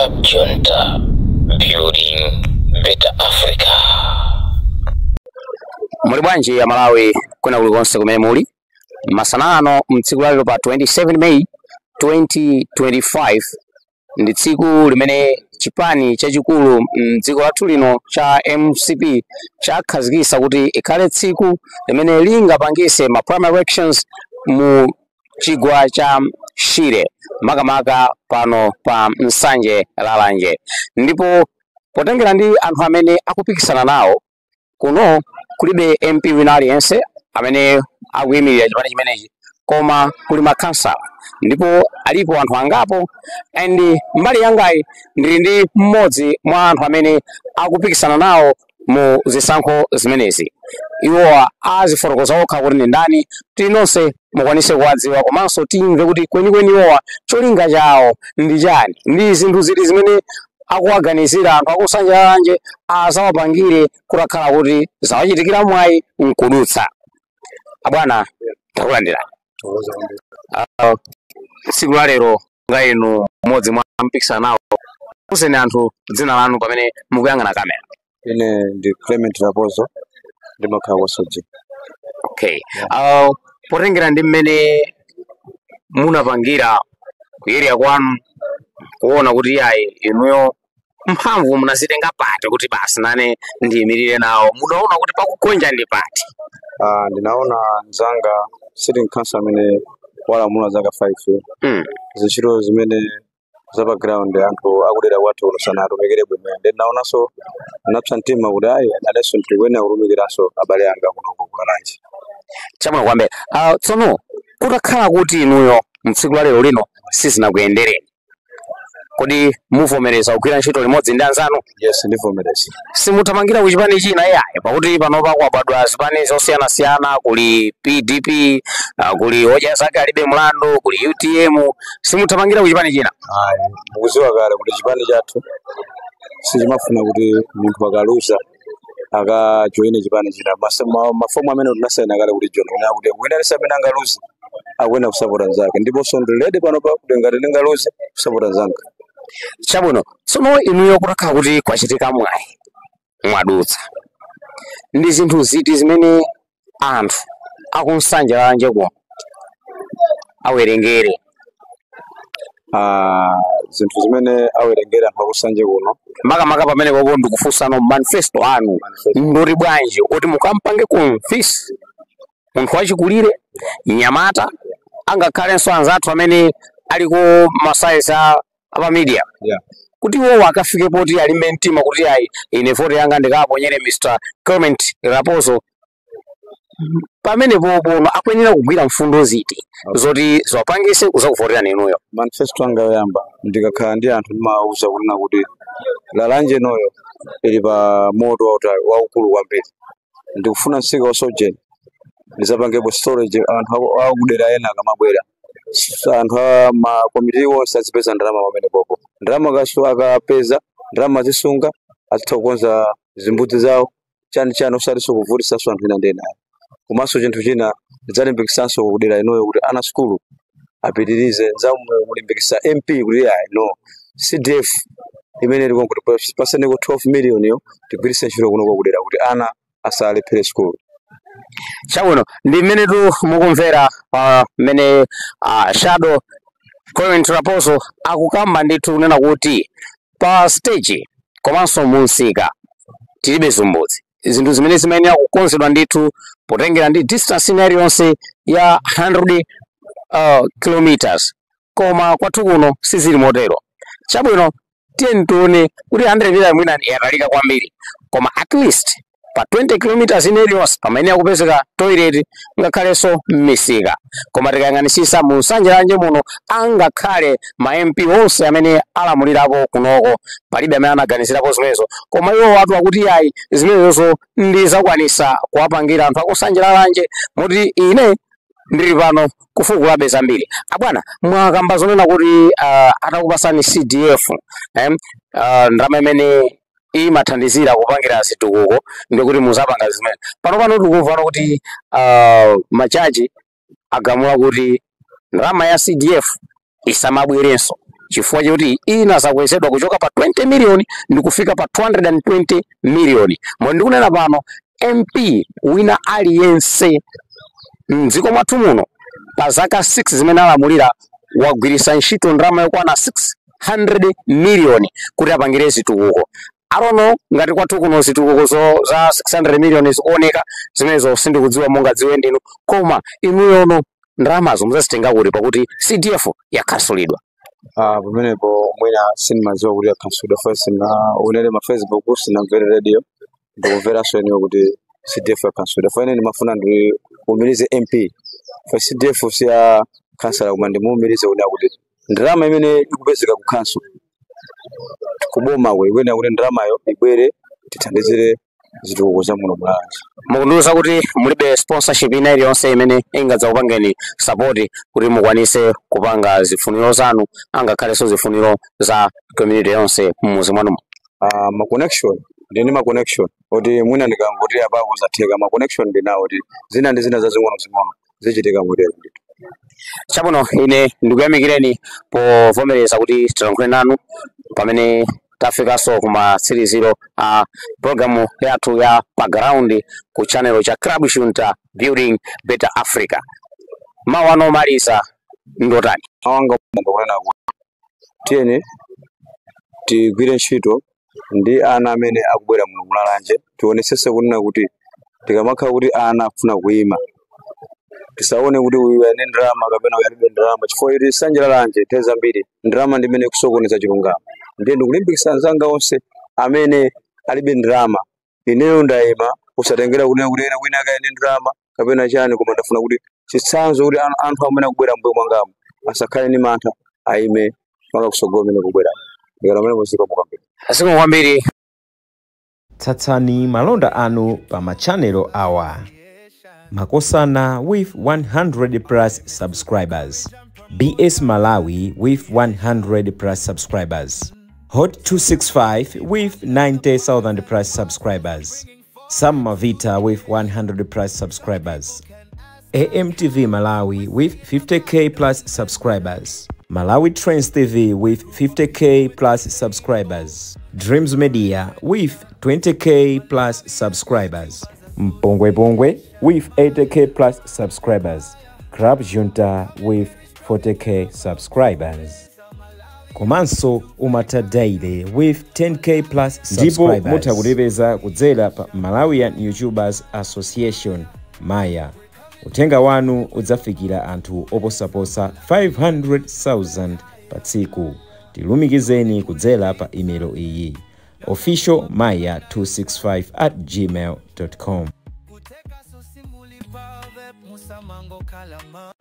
Club Junta, building better Africa. Muli bwanji Amalawi kwina kulikonse kumene muli masana ano? Mtsiku lalero pa 27 May 2025 ndi tsiku limene chipani chachikulu mdziko lathu lino cha MCP chakhazikitsa kuti ikhale tsiku limene lingapangise ma primary elections mu chigwa cha Shire, makamaka pano pa Nsanje Lalanje. Ndipo potengera ndi anthu amene akupikisana nawo kuno, kulibe MP wina aliyense amene akuyimirira chipani chimenechi, koma kuli makhansala ndipo alipo anthu angapo. And mbali yangayi ndili ndi mmodzi mwa anthu amene akupikisana nawo mu zisankho zimenezi. Iwowa azifotokoza okha kuti ndi ndani, kuti nonse mukwanise kuwadziwa, komanso timve kuti kwenikweni iwowa cholinga chawo ndi chani, ndi zinthu ziti zimene akuwaganizira anthu aku Nsanje Lalanje azawapangire kutakhala kuti zawachitikira mwayi nkudutsa. Abwana, takulandirani. Tsiku la lero nga inu mmodzi mwa mpikisana nawo, uzeni anthu dzina lanu pamene mukuyang'ana kamera. Ine ndi Clement Raposo, ndimakhala kwa Soji. Okay, potengera ndi mmene munapangira ku area kwanu, kuona kuti ayi, inuyo mphamvu munazitenga pati kuti basi nane ndiyimirire nawo, mudaona kuti pakugonja ndi pati? Ndinaona mzanga sitting council amene walamula zaka 5, zintchito zimene za pa ground anthu akudera kwathu kuno sanatumikire bwino. Ndinaonanso napsa mtima kuti ayi, adanso ndikuyenera kutumikiranso abale anga kuno ku Lalanje. Chabwino kwambiri. Tsono kutakhala kuti inuyo mtsiku la lero lino sizinakuyendereni, kodi muvomereza kugwira ntchito limodzi ndi anzanu? Yes, ndivomereza. Simuthamangira ku chipani china iyayi, pakuti panopa kwabadwa zipani zosiyanasiyana, kuli PDP, kuli Odya Zake Alibe Mlandu, kuli UTM. Simuthamangira ku chipani china? Ayi, mukuziwa kale kuti chipani chathu sichimafuna kuti munthu akaluza akajoyine chipani china. Mafomu amene tinasaina kale kuti john kunena kuti wina aliyense amene angaluze akuyenera kusapota nzake, ndiponso ndilede panopa kuti ngati ndingaluze, kusapota nzanga. Chabwino. Tsono inuyo kutakhala kuti kwachitika mwayi mwadutsa, ndi zinthu ziti zimene anthu aku Nsanje Lalanje kuno awerengere? Ah, zinthu zimene awerengere anthu aku Nsanje kuno? Makamaka pamene popo ndikufunsano manifesto anu ndoti bwanji kuti mukampange convince munthu wachikulire, mnyamata, angakhalenso anzathu amene ali ku masaizi a apa media, kuti iwowo akafike poti alimbe mtima kuti ayi, ine voti yanga ndikaponyere Mr Clement Raposo? Pamene popono akuyenera kugwira mfundo ziti zoti ziwapangise kuzakuvoterani inuyo? Manifesto anga yoyamba, ndikakhala ndi anthu ndimawauza kunena kuti Lalanje inoyo ili pa moto waukulu kwambiri. Ndikufuna msika wa Sojeni ndizapangepo storage, anthu akudera ena akamabwera, anthu a makomiti onse azipeza ndalama pamenepopo. Ndalama kaso akapeza ndalama azisunga, azitha kukonza zimbudzi zawo, chani chani, osatinso kuvutisanso anthu ena ndi ena. Komanso chinthu china, ndidzalimbikitsanso kudera inoyo kuti ana sukulu apitirize. Nzamulimbikitsa MP kuti ayi, no, CDF imene ili kuti paseneko 12 million yo tigwiritse ntchito kuno kudera kuti ana asalephere sukulu. Chabwino, ndi mmenetu mukumvera pamene Shadow Clement Raposo akukamba ndithu kunena kuti pa stage komanso munsika tilibe zimbudzi, zinthu zimene zimayenera kukonzedwa ndithu potengera ndi distance ina iliyonse ya 100 kilometers, koma kwathu kuno sizili motero. Chabwino, tiyeni tione kuti 100 ila mwina yatalika kwambiri, koma at least pa 20 kilometers ina iliyonse pamayenera kupezeka toilet, ngakhalenso m'misika. Koma tikayang'anisisa mu Nsanje Lalanje muno, angakhale ma MP onse amene alamulirapo kunoko, palibe amene anaganizirapo zimenezo. Koma iwo watu akuti ayi, zimenezozo ndi zakwanisa kuwapangira anthu aku Nsanje Lalanje, moti ine ndili pano kufukulabe zambiri. Abwana, mwakamba zonena kuti atakupasani CDF, ndalama imene imathandizira kupangira zitukuko, ndikuti muzapanga zimene pano pano tikumvano kuti majaji agamula kuti ndalama ya CDF isamabwerenso. Chifukwa choti ina zakwezedwa kuchoka pa 20 miliyoni ndi kufika pa 220 miliyoni. Mo ndikunena pano, MP wina aliyense mdziko mwathu muno pa zaka 6 zimene alamulira wagwiritsa ntchito ndalama yokwana 600 miliyoni kuti apangire zitukuko. Arono ngati kwathu kuno zitukuko za 600 miliyoni zikuoneka, zimenezo sindikudziwa, mungadziwe ndinu. Koma inuyono ndalamazo muzazitenga kuti, pakuti CDF yakhasulidwa? Ah, pamenepo mwina sindimadziwa kuti yakhansulidwa. Fa sinaonere ma Facebook, sinamvere radio, ndikumveranso ineyo kuti CDF yakhansulidwa. Fa ine ndimafuna ndiwumirize MP, fa CDF siya kansala, koma ndimuwumirize kunena kuti ndalama imene ikupezeka ku council, kubomako, ikuyenera kuti ndalamayo ibwere tithandizire zitukuko za muno Mulalanje. Mukundiwuza kuti mulibe sponsorship ina iliyonse imene ingadzakupangeni support kuti mukwanise kupanga zifuniro zanu, angakhalenso zifuniro za community yonse mmuzi mwanumo? Ma connection, ndini ma connection oti mwina ndikangoti apapo zatheka. Ma connection ndinawo kuti zina ndi zina zazing'ono zing'ono zichitika motero ndithu. Chabwino, ine ndikuyamikireni povomereza kuti tilankhule nanu pamene tafikanso kumatsiriziro a programu yathu ya Pa Ground ku channel cha Club Junta, Building Better Africa. Mawu anu omaliza ndotani? Awanga ndikunena kuti tiyeni tigwire ntchito ndi ana amene akubwera muno Mulalanje. Tionetsetse kunena kuti tikamakhala kuti ana akufuna kuyima, tisaone kuti uyu ali ndi ndalama kapena uyu alibe ndalama, chifukwa ili sanje lalanje nthawi zambiri ndalama ndi imene ikusokoneza chilungamo. Ndiye ndikulimbikitsa anzanga onse amene alibe ndalama, ineyo ndayima, usatengera kunena kuti ena wina akaye ndi ndalama kapena chani, koma ndafuna kuti chitsanzo kuti anthu amene akubwera mbuyo mwangamo asakhale ndi mantha, ayime mpaka kusogolo mene kubwera. Ndikati amene muziko kwambiri. Zikomo kwambiri. Tsatsani malonda anu pa machanelo awa: Makosana with 100 plus subscribers, BS Malawi with 100 plus subscribers, Hot 265 with 90,000 plus subscribers, Sam Mavita with 100 plus subscribers, AMTV Malawi with 50K plus subscribers, Malawi Trends TV with 50K plus subscribers, Dreams Media with 20K plus subscribers, Mpongwe Pongwe with 80K plus subscribers, Club Junta with 40K subscribers. Komanso Umata Daily with 10K plus Ndipo subscribers. mutha kutipeza kudzera pa Malawian YouTubers Association, Maya. Uthenga wanu udzafikira anthu oposaposa 500,000 pa tsiku. Tilumikizeni kudzera pa imelo iyi: officialmaya265@gmail.com. Kuteka susimuli pave musamango kalama.